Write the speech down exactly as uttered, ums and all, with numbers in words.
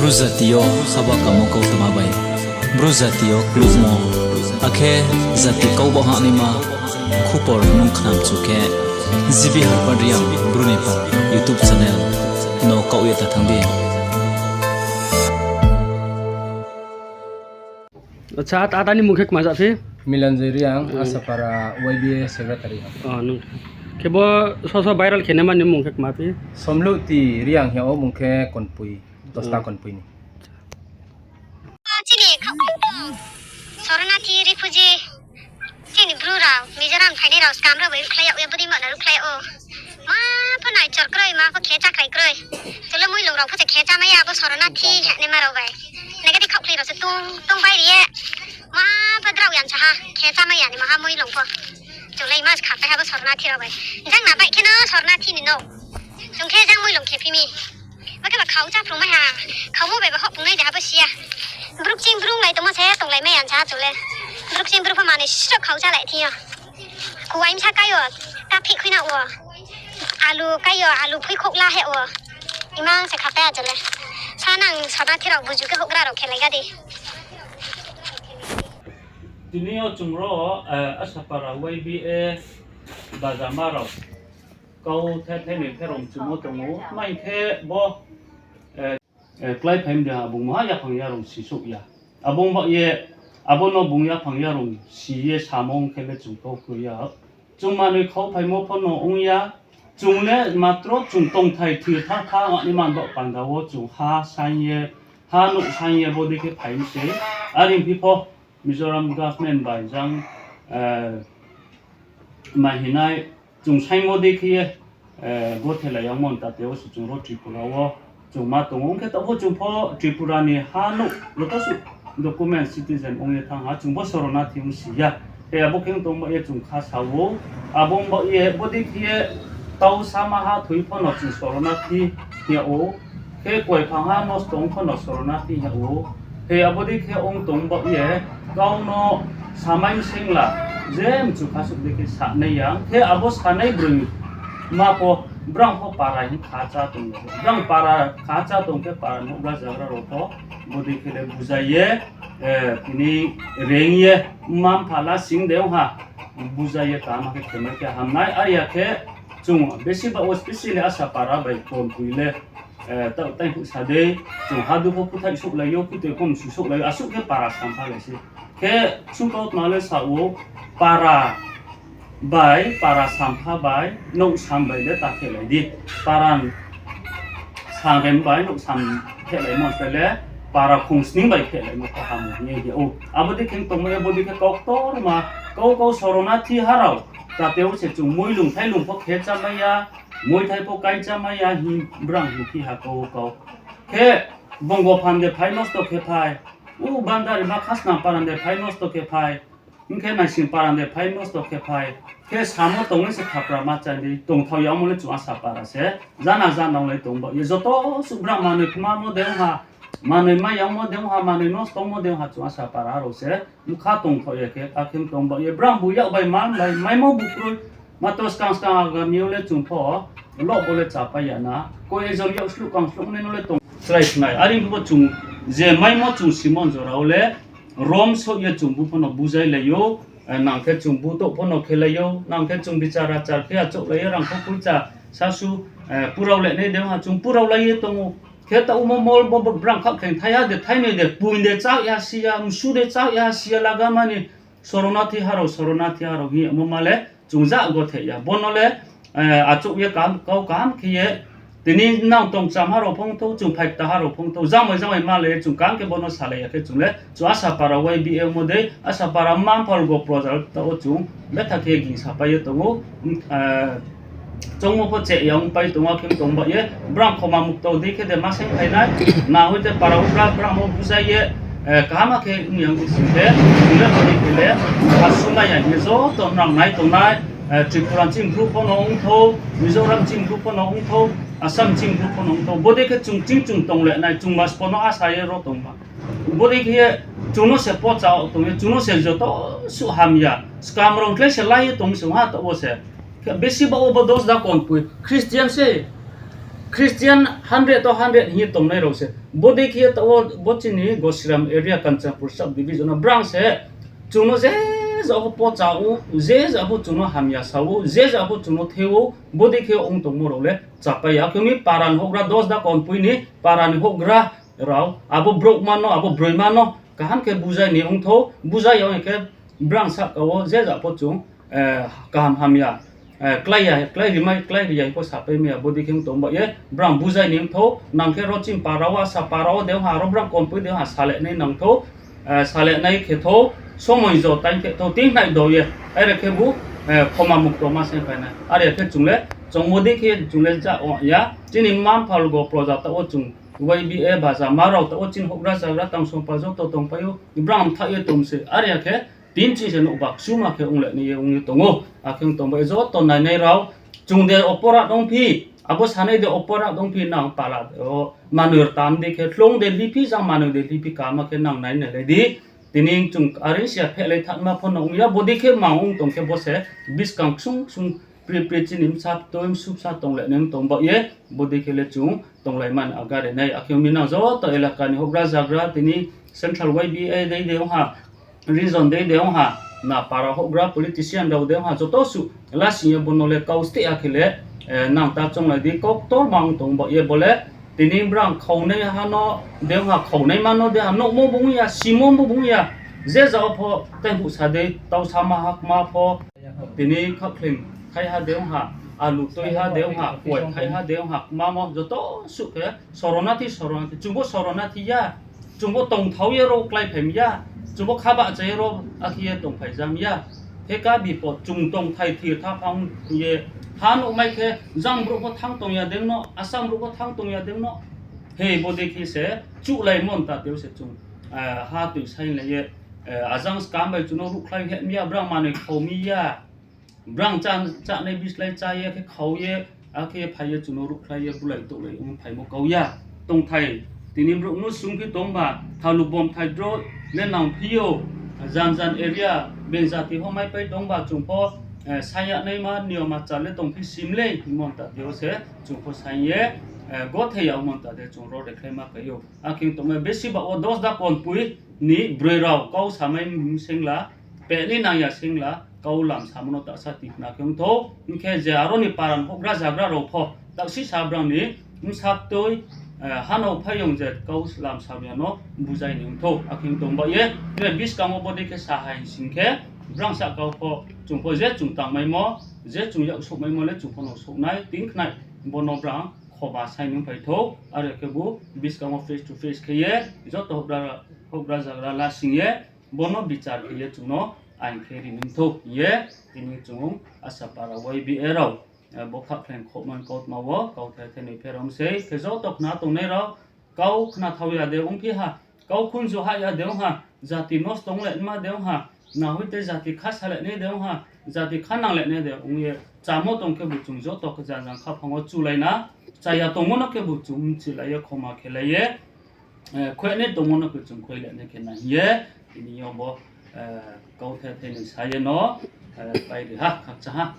Bru jati yo haba kamo kautma bai, Bru jati yo klukmo, akhe jati kau baoh hahnaima khupor nung khnamchu khe, G B Harpad Reang Bru ni pha YouTube channel no kaoh ye ta thanng di. Acha, ada ni mung khe kma ja phi? Milanjoy Reang, Asapara Y B A secretary. Khe bo soso viral khe naima ni mung khe kma phi? Somluhti Reang hing yag ou, mung khe Konpui, Dosta Konpui ni. Chini khaoh, শরণার্থী, refugee, chini Bru rao, Mizoram phainai rao, scam rao bai ruhkhlai yag ye, bodei ma no ruhkhlai yag ou. Ma pho naichor kroi, ma pho khe chákrai kroi. Chung le muilung rao pho se khe chámai ya, abo শরণার্থী hingnaima rao bai. Nai khe di khaohkhlai rao se tong, tong bai ri ye. Ma pho drao yan sa ha, khe chámai ya ni ma ha muilung pho. Chung le ma se khapai ha bo শরণার্থী rao bai. Jang na bai khe no শরণার্থী ni no. Chung khe jang muilung khe phi mi. Ma khe ba khau chá phrungmai ha. Khaumo bai ba hoh phungnai de ha bo si ya. Bru kching bru lai tongmo se tonglaimai ya sa chung le. Bru kching bru pho manoi sroh khau chálai thing yo. Kuai bsa kai yo, ta phih khui na wo. Alu kai yo, alu phuikhouh la heh wo. Imang se khapai ha chung le. Sa nang শরণার্থী rao buju khe houhgra rao khelai ga di. Tini yo chung ro, Asapara Y B A bajama rao kau the thai ni pherao mchumo tong ou. Tma hing khe bo, klái phai mdi ha bung maha yaphang yarung sisouh ya. Abo ong baoh ye, abo no bung yaphang yarung si ye samung khe le chung kau kroi ya. Chung manoi khau phaimo pho no ong ya. Chung le matro chung tongthai thir tha tha ani man baoh panda wo chung ha saing ye, ha nouh saing ye bodei khe phai mi se. Are phi pho Mizoram government bai jang, ma hinai chung saingmo dei khe ye, gothelai yangmo ni tate wo se chung ro Tripura wo chung ma tong ou. Ong khe taoh pho chung pho Tripura ni ha nouh joto suh document citizen ong ye thanng ha, chung bo শরণার্থী ong si ya. Khe abo khe ong tong baoh ye chung kha sa ou. Abo ong baoh ye bodei khe ye tau sama ha thoi pho no chung শরণার্থী hing yag ou. Khe koiphang ha nosto ong pho no শরণার্থী hing yag ou. Khe abo dei khe ong tong baoh ye, kau no samai msengla, je mchu kha suh dei khe sanai ya. Khe abo sanai broi ma pho, brang pho para hing kha chá tong ya. Brang para kha chá tong khe para nouhgra zagra rao pho bodei khe le buzai ye, tini reing ye, mma mpha la sing de ong ha, buzai ye kaham khe khemai khe hamnai. Are ya khe chung besi ba wo specially Asapara bai Konpui le, taoh taiphuh sa dei, chung hadu pho khuthai souhlai ou, khutoi pho msu souhlai ou, asuh khe para sampha lai se. Khe chung kautma le sa ou, para bai, para sampha bai, nouh sam bai le ta phehlai di. Para sanrem bai nouh sam phehlaimo se le, para khongsning bai phehlaimo khe ham hing ye ou. Abo dei khe tongmo ye bodei khe kau ktorma, kau kau শরণার্থী ha rao, tate wo se chung muilung thailung pho khe chámai ya, muithai pho kai chámai ya hing brang hing phi ha kau kau. Khe Bongophan de phai nosto khe phai, u Bandarima Khasnam para de phai nosto khe phai, hing khe Naising para de phai nosto khe phai. Khe samo tong le se khapra ma chá di, tongthao yamo le chung Asapara se, jana jana ong le tong baoh ye. Joto suh brang manoi kmamo de ong ha, manoi mai yangmo de ong ha, manoi nosto ongmo de ong ha, chung Asapara rao se bkha tongthao ya khe, akhe tong baoh ye. Brang bu yak bai man bai maimo bu kroi. Matro skang skang agami yo le chung pho, loh bo le chápai ya na. Koi ekjon yak sluh kang sluh nai no le tong chrai khnai. Are pho chung je maimo chung simon jora wo le, rom souh ye chung bu pho no buzai lai ou, nang khe chung bu touh pho no khe lai ou, nang khe chung bichar achar khe achouhlai ye rang pho poicha sasu, purao le nai de ong ha chung purao lai ye tong ou. Khe taoh omo mol bo brang khaoh khe thaiha de, thainoi de, poi de chá ya si ya, msu de chá ya si ya laga mani, শরণার্থী ha rao, শরণার্থী ha rao hing ye omo ma le chung ja gothe ya. Bo no le, achouh ye kau kaham khe ye, tini nang tongcham ha rao phongthou, chung phaikta ha rao phongthou, jamai jamai ma le chung kaham khe bo no salai ya khe chung le, chung Asapara Y B A mo dei, Asapara mma mpha logo projal ta wo chung betha khe gingsapai ye tong ou. Choungmo pho cheh ya ongpai tong ou, akhe tong baoh ye, brang khoma mukto dei khe de ma seng phai nai, na hoite para ugra brang no buzai ye, kaham khe ong yang di sing khe, chung le bodei khe le, asumai ya hing ye joto nrang nai tongnai, Tripura ching Bru pho no ongthou, Mizoram ching Bru pho no ongthou, Assam ching Bru pho no ongthou, bodei khe chung ching chung tong le nai, chung mas pho no asa ye ro tong ba. Bodei khe ye chung no se pocha tong ye, chung no se joto suh hamya, scam rao khlai se lai ye tong se ha taoh wo se. Besi ba wo bo Dosda Konpui Christian se. Christian hundred to hundred hing ye tongnai rao se. Bodei khe ye taoh wo bo chini Gosiram area Kanchanpur sub division no brang se chung no je ja pho pocha ou, je ja pho chung no hamya sa ou, je ja pho chung no the ou, bodei khe ong tongmo rao le chapai ya. Akhe mi para ni houhgra, Dosda Konpui ni para ni houhgra rao, abo brouhma no, abo broima no kaham khe buzai ni ong thou, buzai ya ong khe brang sahka wo je ja pho chung kaham hamya klái ya, klái rimai, klái ri ya hing pho sapai mai ya, bodei khe ong tong bah ye brang buzai ni ong thou, nang khe ro chini para wo, asa para wo de ong ha, ro brang Konpui de ong ha, sale nai nang thou, sale nai khe thou, somoi jo time khe thou, ting nai do ye, are khebu khoma mukto ma se phai nai. Are khe chung le, chung bodei khe chung le ja ong ya, chini mma-mpha rao, proja taoh wo chung Y B A baja ma rao taoh wo chini houhgra zagra tang songpa joto tongpai ou, brang mthaoh ye tong se, are ya khe tini ching se nouhba ksuma khe ong le nai ye ong ye tong ou. Akhe ong tong bah ye joto nainai rao, chung de oporat ongphi, abo sanai de oporat ongphi, nang pala de o manoi rtam dei khe, hloung de liphi, jang manoi de liphi, kama khe nang nai nailai di. Tini chung are si ya phehlai thanma pho no ong ya, bodei khe mang ong tong khe bo se buskang ksung ksung pri pri chini bsa toi bsu bsa tong le nai tong bah ye, bodei khe le chung tonglai man agare nai. Akhe mi nang joto elaka ni houhgra zagra, tini central Y B A dei de ong ha, region dei de ong ha, na para houhgra politician rao de ong ha, joto suh lasing ye bo no le kau steh ya khe le, nang ta chounglai di, kau ktorma ong tong bah ye bo le. Tini brang khaunaiha no de ong ha, khaunaima no de ha, nouhmo bung ya, simo bo bung ya, je ja wo pho tei buhsa dei, tau sama ha kma pho, tini khakhleng thaiha de ong ha, alu tuiha de ong ha, kuai thaiha de ong ha, kma mo joto suh khe sorona thi, sorona thi, chung bo sorona thi ya, chung bo tongthao ye ro kláiphai mi ya, chung bo khabahcha ye ro akhe ye tongphai jam ya. Theka bipod chung tongthai thir tha phang ye, ha nouhmai khe jang brouh pho thanng tong ya dei no, asam brouh pho thanng tong ya dei no. Hei bodei khe se chuhlaimo nta tei se chung, ha toi sainglai ye, ajang skam bai chung no ruhkhlai heh mi ya, brang manoi khau mi ya. Brang chá, chánai bislái chá ye khe khau ye, akhe phai ye chung no ruhkhlai ye bulai touhlai ong phaimo kau ya. Tongthai, tini brouh no sungphi tongba, thalu bomthai dro le nangphi ou, jan jan area, being jati pho maipai tongba chung pho, saing ya naima niyom achar le tongphi sim lei, hingmo nta tei o se chung pho saing ye, gothei yagmo nta de chung ro rekhlai ma phai ou. Akhe tongmai besi ba wo Dosda Konpui ni broi rao kau samai singla, pehni nang ya singla, kau lam samo no tahsa tikna khe ong thou, hing khe je aro ni para ni houhgra zagra rao pho, taohsi sa brang ni bsa toi, ha no phaiyong je kau lam sam ya no buzai ni ong thou. Akhe tong bah ye, tre buskang wo bodei khe sa hai sing khe, brang sahka pho, chung pho je chung tangmaimo, je chung yak souhmaimo le chung pho no souhnai, ting khnai, bo no brang khoma sai ni phai thou, are khebu buskang wo face to face khe ye, joto houhgra zagra lasing ye, bo no bichar khe ye chung no ain khe ri ni thou hing ye, tini chung Asapara Y B A rao, bo khakhleng khouhman kautma wo, kauthai thai noi pherao sei, khe joto khna tongnai rao, kau khna thao ya de ongphi ha, kau khunju ha ya de ong ha, jati nosto ong le ma de ong ha, nahoi tei jati kha sa le nai de ong ha, jati kha nang le nai de ong ye, chámo tong khebu chung joto khe jan jan khaphang wo chulai na, chaya tongmo no khebu chung mchilai ye khoma khelai ye, khoihnai tongmo no khe chung khoi le nai khe nai hing ye, tini yo bo, kauthai thai noi sa ye no, pai ri ha, khakchang ha.